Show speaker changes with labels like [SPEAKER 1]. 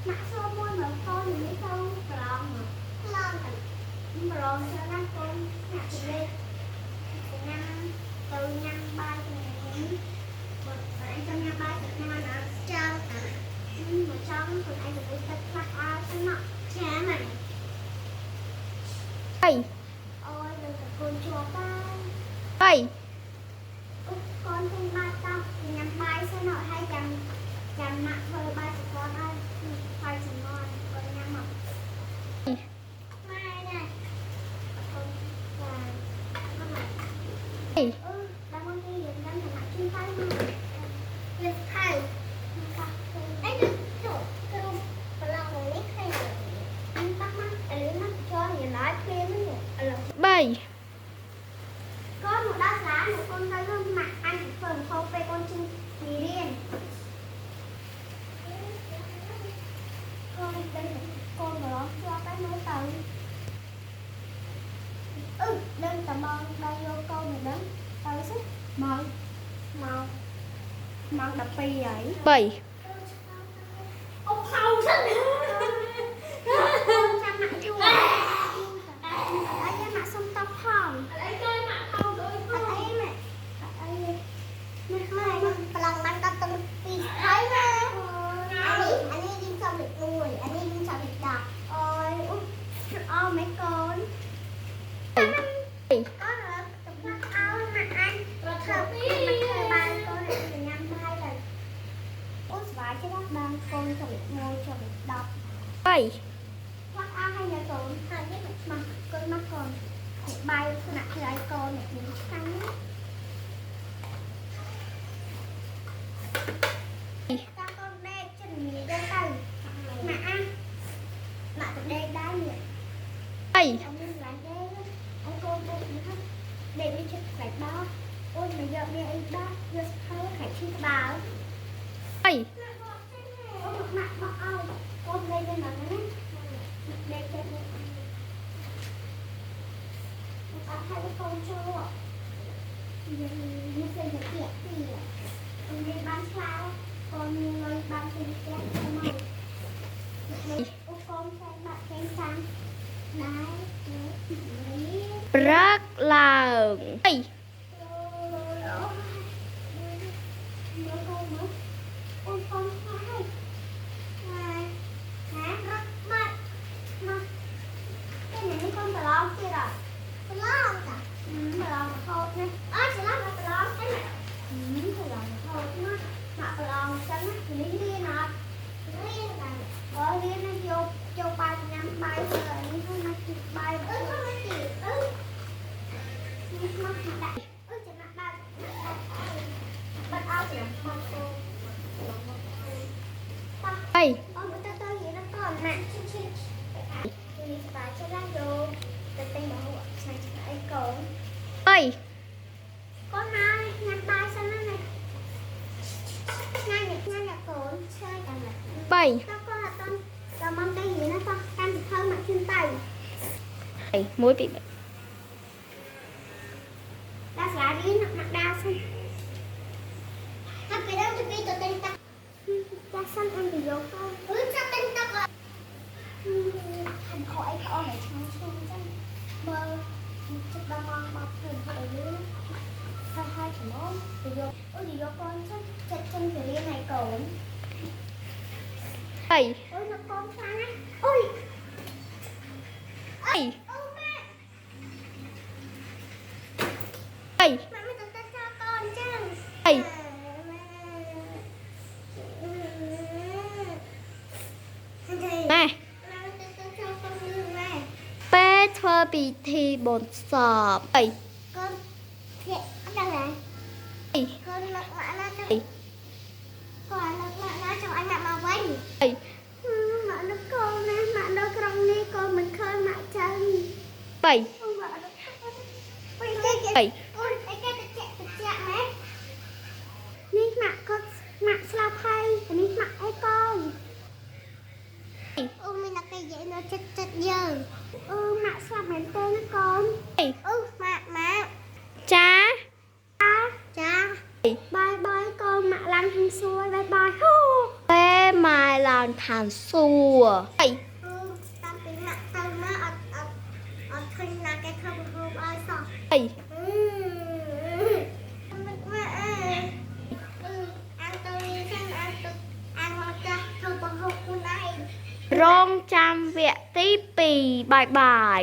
[SPEAKER 1] ម៉ាក់សួរមួយមើលកូននេះទៅប្រឡងមក
[SPEAKER 2] ឡងទៅ
[SPEAKER 1] ប្រឡងទៅណាកូនអ្នកទៅលេខទៅញ៉ាំទៅញ៉ាំបាយជាមួយបើឯងចង់ញ៉ាំបាយទៅណាណា
[SPEAKER 2] ចង់តា
[SPEAKER 1] មកចង់ខ្លួនឯងទៅទឹកខ្លះអើសិនមក
[SPEAKER 2] ចាម៉ាក់
[SPEAKER 3] 3
[SPEAKER 1] អូយនឹងតកូនជាប់ហើយ
[SPEAKER 3] 3
[SPEAKER 1] អូកូនទិញបាយតោះញ៉ាំបាយសិនហើយចាំចាំម៉ាក់ធ្វើបាយសកលឲ្យហើយសំងន់កូនញ៉ាំមក
[SPEAKER 2] ម៉ែណា
[SPEAKER 1] កូនចាមក
[SPEAKER 3] 3
[SPEAKER 1] អឺដល់មកនេះយើងដឹងថាម៉ាក់ជិះទៅមក
[SPEAKER 2] វាខៅ
[SPEAKER 1] មកទៅ
[SPEAKER 2] អីទៅគ្រូប្រឡងនេះឃើញ
[SPEAKER 1] តាក់មកឥឡូវមកចូលញ៉ាំភ្លាមនេះឥឡូវ
[SPEAKER 3] 3
[SPEAKER 1] កូនមកដល់សាលាមកកូនទៅម៉ាក់អញធ្វើម្ហូបពេលកូនជិះពីរៀនកូនដឹងកូនប្រឡងជាប់ហើយមើលទៅអឺដឹងតែមកដល់យកកូនមកដឹងទៅសិមកមកម៉ោង12ហើយ
[SPEAKER 3] 3
[SPEAKER 1] អូផៅសិនចាំម៉ាក់ជួយអត់អីម៉ាក់សុំតបផង
[SPEAKER 4] អីគេម៉ាក់ថោដូច
[SPEAKER 1] អត់អីម៉ាក់អត់អីម៉ាក់
[SPEAKER 2] ម៉ែប្រឡងបានដល់ទៅពីហើយណាអានេះអានេះយើងចង់លេខ1អានេះយើងចង់លេខ10
[SPEAKER 1] អូយអូអោម៉េកូន
[SPEAKER 2] កូនទៅផ្លាស់ឲ្យម៉ាក់អញ
[SPEAKER 1] ធ្វើមកធ្វើបាយកូនញ៉ាំបាយទៅអូស្វាយចេះបានកូនចុច1ចុច10
[SPEAKER 3] 3
[SPEAKER 1] ផ្លាស់អស់ហើយញ៉ាំកូនហើយនេះមកកូនមកកូនបាយថ្នាក់ធ្វើឲ្យកូននេះឆ្ងាញ់តាកូនដេកជំនាញទៅទៅម៉ាក់អាម៉ាក់ទៅដេកដែរនេះ
[SPEAKER 3] 3
[SPEAKER 1] អញមានឡានដេកអញកូនដេកនេះដេកនេះចិត្តខ្លាចបោអូនមកយកមានអីបោយកស្ភៅខ្លាចឈឺក្បាល
[SPEAKER 3] 3
[SPEAKER 1] អូនម៉ាក់មកឲ្យកូនលេងនៅហ្នឹងណាដេកចិត្តនេះអត់ហើយកូនចូលយើងនេះទៅទៀតទៀតកូនរៀនបានឆ្លោកូនមានលុយបានទិញផ្ទះទៅមកអូកូនផ្សេងបាក់ផ្សេងសាំដែរនេះ
[SPEAKER 3] ព្រឹកឡើង3
[SPEAKER 1] មើលកូនមើលអូនកូនខ្លះហើយ
[SPEAKER 2] ម៉ែ
[SPEAKER 1] ណារត់បាត់មកតែនេះកូនប្រឡងទៀតអត់
[SPEAKER 2] ប្រឡងតា
[SPEAKER 1] ប្រឡងរហូតណា
[SPEAKER 2] អត់ច្រឡំមកប្រឡងទៅ
[SPEAKER 1] ប្រឡងរហូតណាមកប្រឡងចឹងណានេះរៀនអត់
[SPEAKER 2] រៀនតា
[SPEAKER 1] បើរៀនណាយកយកបាយញ៉ាំបាយទៅនេះហ្នឹងមកជិះបាយ
[SPEAKER 2] អឺមកទីអឺ
[SPEAKER 1] នេះមកដាក់
[SPEAKER 2] អឺចំណាក់បាត់
[SPEAKER 1] បាត់ឲ្យចំមកកូន
[SPEAKER 3] 3
[SPEAKER 1] អូនទៅទៅរៀនកូនណាឈិឈិនេះស្បាយចិត្តណាយកទៅទិញមកឆ្ងាញ់ឆ្ងាញ់អីកូន
[SPEAKER 3] 3
[SPEAKER 1] កូនមកញ៉ាំបាយសិនណាណាឆ្ងាញ់ឆ្ងាញ់កូនឆ្ងាញ់តា
[SPEAKER 3] 3
[SPEAKER 1] តោះកូនអត់តតមកទៅរៀនណាតោះតាមសភៅមកជឿនទៅ
[SPEAKER 3] 1 2 3
[SPEAKER 1] ដល់សាលារៀនមកដើរសិន
[SPEAKER 2] ហើយពេលដល់ទៅទៅទិញទឹក
[SPEAKER 1] ចាស់សិនអញទៅយកកូន
[SPEAKER 2] អឺចាំទិញទឹក
[SPEAKER 1] ខាំខអីខអស់ហើយឆ្ងាញ់ឆ្ងាញ់ចឹងមើលចិត្តដល់ម៉ោងបាត់ធ្វើឲ្យលឿនហើយហើយច្មងទៅយកអូទៅយកកូនចឹងចិត្តចឹងទៅរៀនហើយកូន
[SPEAKER 3] 3
[SPEAKER 1] អូយកកូនខ្លាំងណាអូយ
[SPEAKER 3] 3
[SPEAKER 2] អូម៉ាក់
[SPEAKER 3] 3
[SPEAKER 2] ម៉ាក់មិនទៅទៅចោលកូនចឹង
[SPEAKER 3] 3 ម៉ែ
[SPEAKER 2] ម៉ាក់ទៅទៅចោលកូនលឿនម៉ែ
[SPEAKER 3] ពេលធ្វើពិធីបុណ្យសព3
[SPEAKER 2] កូនធាក់អត់ដឹងហ៎កូនលើកម៉ាក់ណាទៅកូនលើកម៉ាក់ណាចង់ឲ្យម៉ាក់មកវិញ
[SPEAKER 3] 3
[SPEAKER 1] ម៉ាក់នឹកកូនណាម៉ាក់នៅក្រុងនេះកូនមិនឃើញម៉ាក់ចឹង
[SPEAKER 3] 3
[SPEAKER 1] អូម៉ាក់នឹក
[SPEAKER 2] អូយគេគេ
[SPEAKER 3] 3
[SPEAKER 2] អូយអីគេទៅចាក់ទៅចាក់ម៉ែ
[SPEAKER 1] នេះម៉ាក់គាត់ម៉ាក់ស្លាប់ហើយនេះម៉ាក់អីកូន
[SPEAKER 2] អូមានតែគេនិយាយនៅចិត្តចិត្តយើង
[SPEAKER 1] អឺម៉ាក់ស្លាប់មែនទេណាកូន
[SPEAKER 2] អូម៉ាក់ម៉ាក់
[SPEAKER 3] ចា
[SPEAKER 1] អា
[SPEAKER 2] ចា
[SPEAKER 1] បាយបាយកូនម៉ាក់ឡើងហឹងសួយបាយបាយហូ
[SPEAKER 3] ពេល ម៉ែឡើងឋានសួគ៌
[SPEAKER 2] គឺតាំងពីម៉ាក់ទៅមកអត់អត់អត់ឃើញណាគេធ្វើបង្ហូបឲ្យសោះ
[SPEAKER 3] 3
[SPEAKER 2] អឺមិនម៉ាក់អើយអឺអានទៅសិនអានទៅអានមកចាស់ធ្វើបង្ហូបខ្លួនឯង
[SPEAKER 3] រងចាំវគ្គទី2បាយបាយ។